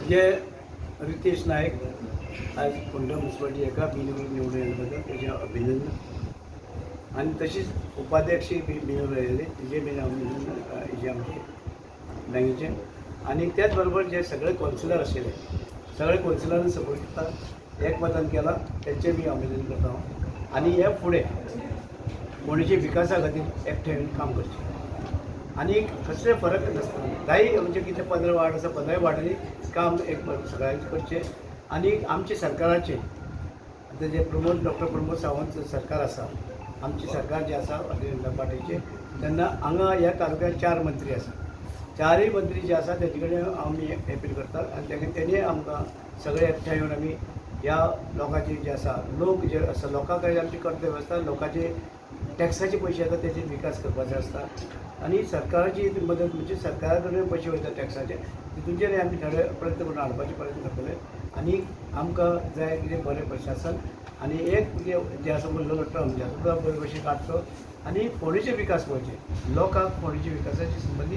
जे रितेश नायक आज फोंडा म्युनिसिपालिटी एका बिनविरोध निवडून आयिल्ल्या बद्दल तेजें अभिनंदन आनी तशीच उपाध्यक्ष बी बिनविरोध आयिल्ले तेजें बीन अभिनंदन हेजें आमचें बँकेचें. आनी त्याच बरोबर जे सगळे कौन्सिलर आशिल्ले सगळे कौन्सिलरांनी सपोर्ट केला, एकमतान केला, तेंचें बी अभिनंदन करता हांव. आनी हे फुडें फोंडेच्या विकासा खातीर एकठांय येवन काम करचें आनी कसले फरक नासतना जाय म्हणजे कितले 15 वार्ड आसा 15 वार्डांनी काम एक सगळ्यांनी करचें. आनी आमचे सरकाराचें आतां जे प्रमोद डॉक्टर प्रमोद सावंत सरकार आसा, आमची सरकार जे आसा भारतीय जनता पार्टीचें, तेन्ना हांगा ह्या तालुक्यांत 4 मंत्री आसा, 4 मंत्री जे आसा तेजे कडेन आमी अपील करतात आनी तेणी आमकां सगळे एकठांय येवन आमी ह्या लोकांचे जे आसा लोक जे आसा लोकां कडेन आमचें कर्तव्य आसता, लोकांचे टॅक्साचे पयशे येता तेचेर विकास करपाचो आसता आनी सरकाराची मदत म्हणजे सरकारा कडेन पयशे वयता टॅक्साचे तितूंचेर आमी थोडे प्रयत्न करून हाडपाचे प्रयत्न करतले. आनी आमकां जाय कितें बरें प्रशासन आनी एक जे आसा उरलेलो टर्म जे आसा तो बरे भशेन काडचो आनी फोंडेचे विकास पळोवचे, लोकांक फोंडेच्या विकासाचे संबंदी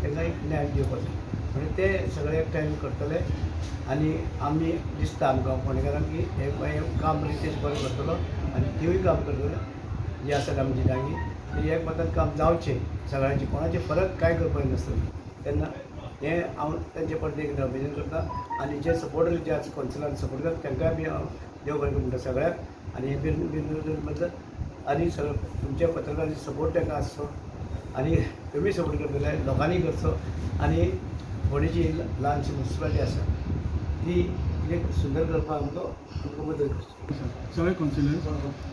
तांकां एक न्याय दिवपाचो म्हणजे ते सगळे एकठांय करतले. आनी आमी दिसता आमकां फोंडेकारांक की हें काम रितेश बरें करतलो आनी त्योय काम करतले जे आसा आमची डांगी ते एकमतान काम जावचें सगळ्यांचे, कोणाचे फरक कांय करपाक नासतलें. तेन्ना हें हांव तेंचे परत एक अभिनंदन करता आनी जे सपोर्टर जे आज कौन्सिलान सपोर्ट करता तांकांय बी हांव देव बरें करूं म्हणटा सगळ्यांक. आनी हे बिनविरोध बद्दल आनी सगळें तुमच्या पत्रकारांचे सपोर्ट तांकां आसचो आनी तुमी सपोर्ट करतले, लोकांनी करचो. आनी फोंडेची ल्हानशी म्युनिसिपालिटी आसा ती एक सुंदर करपाक आमकां आमकां मदत करची. सगळे कौन्सिलर्स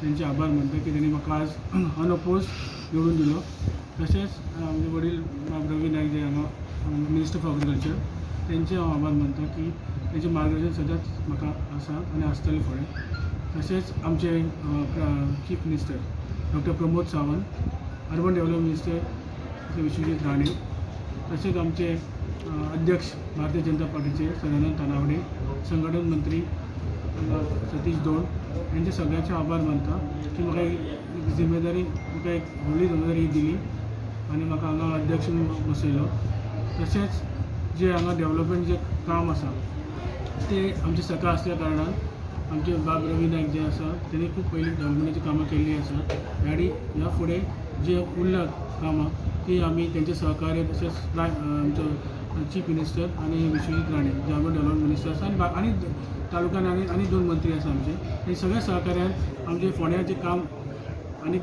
तेंचे आभार मानता की तेणी म्हाका आज अनअपोज निवडून दिलो. तशेंच आमचे वडील रवी नायक जे हांगा मिनिस्टर फॉर एग्रीकल्चर तेंचे हांव आभार मानता की तेंचें मार्गदर्शन सदांच म्हाका आसा आनी आसतलें फुडें. तशेंच आमचे chief minister doctor Pramod Sawant, urban development minister Vishwajit Rane, तशेंच आमचे अध्यक्ष भारतीय जनता पार्टीचे सदानंद तानावडे, संघटन मंत्री सतीश दोड यांचे सगळ्यांचे आभार मानता की म्हाका एक जिम्मेदारी, म्हाका एक व्हडली जिम्मेदारी दिली आनी म्हाका हांगा अध्यक्ष बसयलो. तशेंच जे हांगा डेवलपमेंट जे काम आसा ते आमचे सरकार आसल्या कारणान आमचे बाब रवी नायक जे आसा तेणी खूब पयलीं डेवलपमेंटाची कामां केल्लीं आसा आनी ह्या फुडें जे उरला कामां ती आमी तेंचे सहकार्य तशेंच आमचो चीफ मिनिस्टर आनी विश्वजीत राणे जे आमचे डेवलपमेंट मिनिस्टर आसा आनी तालुक्यान आनी आनी 2 मंत्री आसा आमचे, हे सगळ्या सहकार्यान आमचे फोंड्या जें काम आनी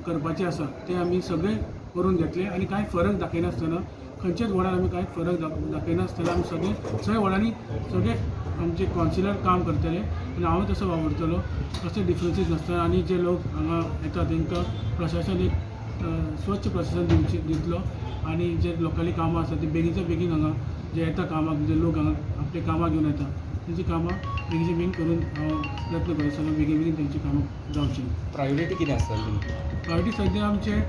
करपाचें आसा तें आमी सगळें करून घेतलें आनी कांय फरक दाखयनासतना खंयच्याच वॉर्डान आमी कांय फरक दाखयनासतना आमी सगळे सगळे वॉर्डांनी सगळे आमचे कौन्सिलर काम करतले आनी हांव तसो वावुरतलो, कसले डिफरन्सीस नासतना. आनी जे लोक हांगा येता तांकां प्रशासन एक स्वच्छ प्रशासन दितलो आनी जे लोकांली कामां आसा ती बेगीनच्या बेगीन हांगा जे येता कामाक, जे लोक हांगा आपले कामां घेवन येता तेंची कामां बेगीनच्या बेगीन करून हांव प्रयत्न करतलो, सगळें बेगीन बेगीन तेंची कामां जावची. प्रायोरिटी कितें आसतली तुमची? प्रायोरिटी सद्या आमचे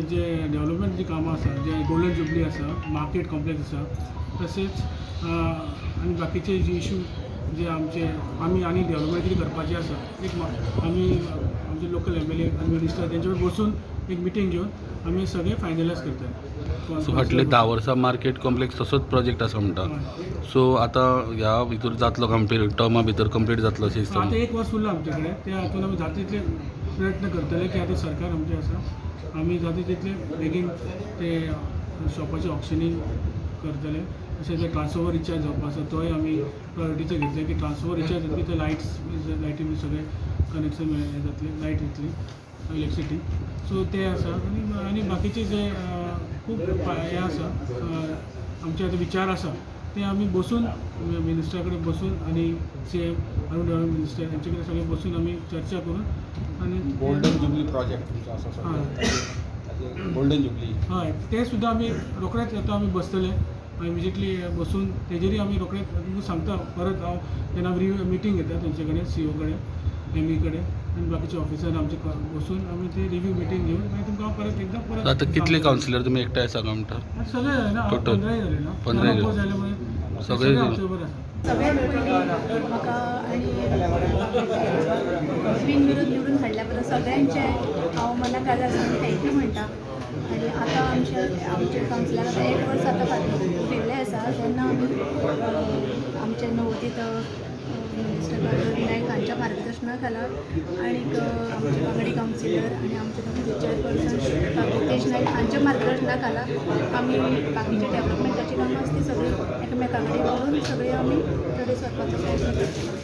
जे डेवलपमेंट जी कामां आसा, जे गोल्डन जुबली आसा, मार्केट कॉम्प्लेक्स आसा, तशेंच आनी बाकीचे जे इशू जे आमचे आमी आनी डेवलपमेंट कितें करपाचें आसा एक आमी आमचे लोकल MLA आनी मिनिस्टर तेंचे कडेन बसून एक मिटींग घेवन आमी सगळें फायनलायज करतात. सो फाटले 10 वर्सां मार्केट कॉम्प्लेक्स तसोच प्रोजेक्ट आसा म्हणटा, सो आतां ह्या भितर जातलो कंप्लीट टर्मा भितर कंप्लीट जातलो अशें दिसता? आतां 1 वर्स उरलां आमचे कडेन, त्या हातून आमी जाता तितले प्रयत्न करतले की आतां सरकार आमचें आसा आमी जाता तितले बेगीन ते शॉपाचें ऑक्शनींग करतले. तशें ते ट्रान्सफॉर्मर रिचार्ज जावपा आसा तोय आमी प्रायोरिटीचो घेतले की ट्रान्सफॉर्मर रिचार्ज जातकीर ते लायट्स लायटी बी सगळें कनेक्शन जातलें, लायट येतली, इलेक्ट्रिसिटी, सो ते आसा. आनी आनी बाकीचे जे खूब हे आसा आमचे आतां विचार आसा ते आमी बसून मिनिस्टरा कडेन बसून आनी CM urban development minister हेंचे कडेन सगळे बसून आमी चर्चा करून आनी गोल्डन जुबली प्रोजेक्ट तुमचो आसा सगळो गोल्डन जुबली, हय ते सुद्दां आमी रोखडेच आतां आमी बसतले इमिजिएटली बसून तेजेरय आमी रोखडेच तुमकां सांगता परत हांव जेन्ना रिव्यू मिटींग घेता तेंचे कडेन CO कडेन ME कडेन आनी बाकीचे ऑफिसर आमचे बसून आमी ते रिव्यू मिटींग घेवन मागीर तुमकां हांव परत एकदां परत आतां कितले कावन्सिलर तुमी एकठांय आसा काय म्हणटा? सगळे जाले ना, टोटल 15 जाले ना, 15 जाले म्हणजे सगळे आमचे बरोबर आसा. सगळ्यात पयलीं म्हाका आनी बिनविरोध निवडून हाडल्या बद्दल सगळ्यांचे हांव मना काळजा सावन thank you म्हणटा. आनी आतां आमचे आमचे कावन्सिलाक आतां 1 वर्स आतां फाटलें आसा तेन्ना आमी पंचायतीत मिनिस्टर रवी नायक हांच्या मार्गदर्शना खाला आनीक आमचे वांगडी कावन्सिलर आनी आमचे तातूंतले चेअरपर्सन रितेश नायक हांच्या मार्गदर्शना खाला आमी बाकीचे डेव्हलपमेंटाची कामां आसा ती सगळीं एकामेका कडेन उलोवन सगळीं आमी फुडें सरपाचो प्रयत्न करतले.